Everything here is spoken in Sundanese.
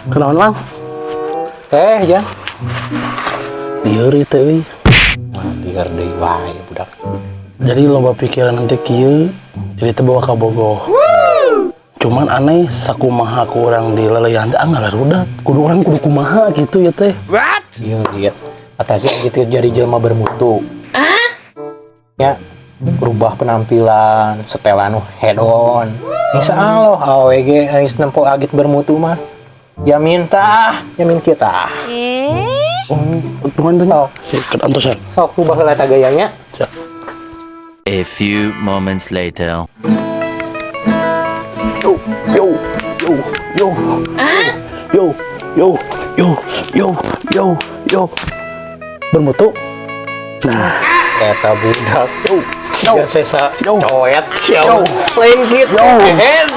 Kunaon, Lang? Eh, Jan. Lieur ieu teh euy. Mah lieur deui wae budak. Jadi loba pikiran nanti kieu, jadi teh bawa kabogoh. Cuman aneh, sakumaha ku urang di leleuyan teh, ah, ngalarudat. Kudu urang kudu kumaha gitu ya teh. Iya, lihat. Atake gitu jadi jelma bermutu. Ya, berubah penampilan, setelan nu hedon. Insya Allah awewe ge geus nempo agit bermutu mah. Jamin tah, jamin kita. Oh, cuman tuh. Sok. Ke antosan. Sok ubah heula eta gayanya. Siap. A few moments later. Yo, yo, yo, yo, yo, yo, yo, yo, yo, yo. Bermutu. Nah, Eta budak. Yo, Siga sesa Yo. coet sia. Yo. Lain gitu. Yo. Head.